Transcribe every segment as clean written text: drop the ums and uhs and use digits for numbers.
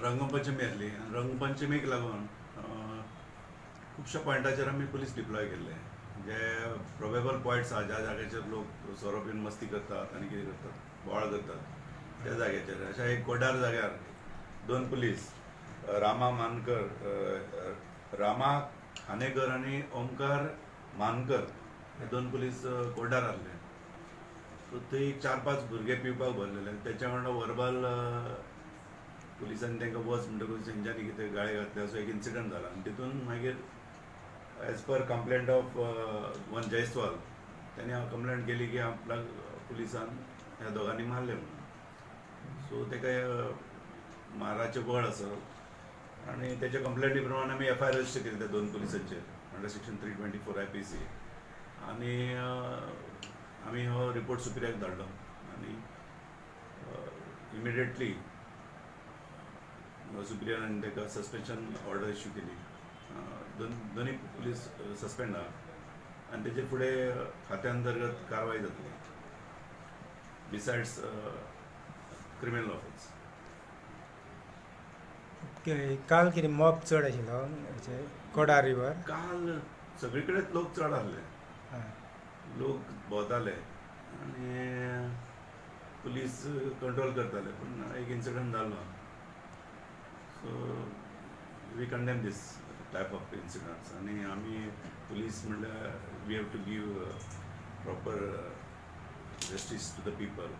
रंगपंचमी आसली आनी रंगपंचमीक लागून खुबश्या पॉयंटाचेर आमी पुलीस डिप्लॉय केल्ले, जे प्रोबेबल पॉयंट्स आहा, ज्या जाग्याचेर लोक सोरो पिवन मस्ती करतात आनी कितें करतात, बोवाळ करतात त्या जाग्याचेर. अशा एक कोडार जाग्यार दोन पुलीस रामा मानकर, रामा खानेकर आनी ओमकार मानकर हे दोन पुलीस कोडार आहले. सो थंय चार पांच भुरगे पिवपाक भरलेले. तेच्या वांगडा वर्बल पुलिसांनी तांकां वच म्हणटकूच तेंच्यांनी कितें गाळी घातले, असो एक इन्सिडंट जाला. आनी तितून मागीर as per complaint of one Jaiswal, तेणी कंप्लेंट केली की आपल्याक पुलिसान ह्या दोगांनी मारले म्हणून. सो तेका माराचे बळ आसा आनी तेच्या कंप्लेंटी प्रमाणे आमी एफआयआर रजिस्टर केली त्या दोन पुलिसांचेर under section 324 IPC. आनी आमी हो रिपोर्ट सुपिरियराक धाडलो आनी इमिडिएटली सुपिरियरान ताका सस्पेन्शन ऑर्डर इश्यू केली. दोनूय पुलीस सस्पेंड आहा आनी तेजे फुडें खात्या अंतर्गत कारवाय जातली बिसायड्स क्रिमिनल ऑफेन्स. काल कितें मॉब चड आशिल्लो हेचे कोडार रिवर? काल सगळे कडेच लोक चड आहले. लोक भोंवताले आनी पुलीस कंट्रोल करताले, पूण एक इन्सिडंट जालो. So we condemn this type of incidents. आनी आमी पुलीस म्हणल्यार we have to give proper justice to the people.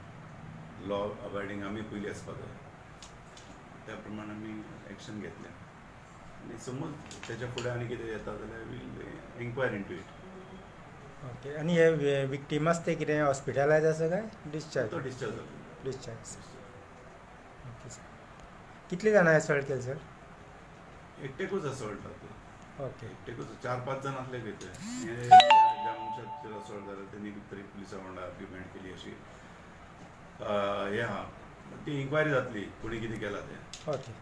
Law abiding आमी पयलीं आसपाक जाय. त्या प्रमाणे आमी एक्शन घेतलें आनी समज तेच्या फुडें आनी कितें येता जाल्यार we'll enquire into it. Okay, आनी हे विक्टिमास ते कितें हॉस्पिटलायज आसा काय डिस्चार्ज? तो डिस्चार्ज जालो. Discharge, okay sir. कितले जाणां एसॉल्ट केले सर? एकटेकूच असॉल्ट जाता. एकटेकूच. चार पांच जाण आसले खंय ते. हे ज्या मनशाचेर असॉल्ट जाला तेणी तरी पुलिसां वांगडा आर्ग्युमेंट केली अशी हें आहा. ती इन्क्वायरी जातली, कोणी कितें केलां तें. ओके.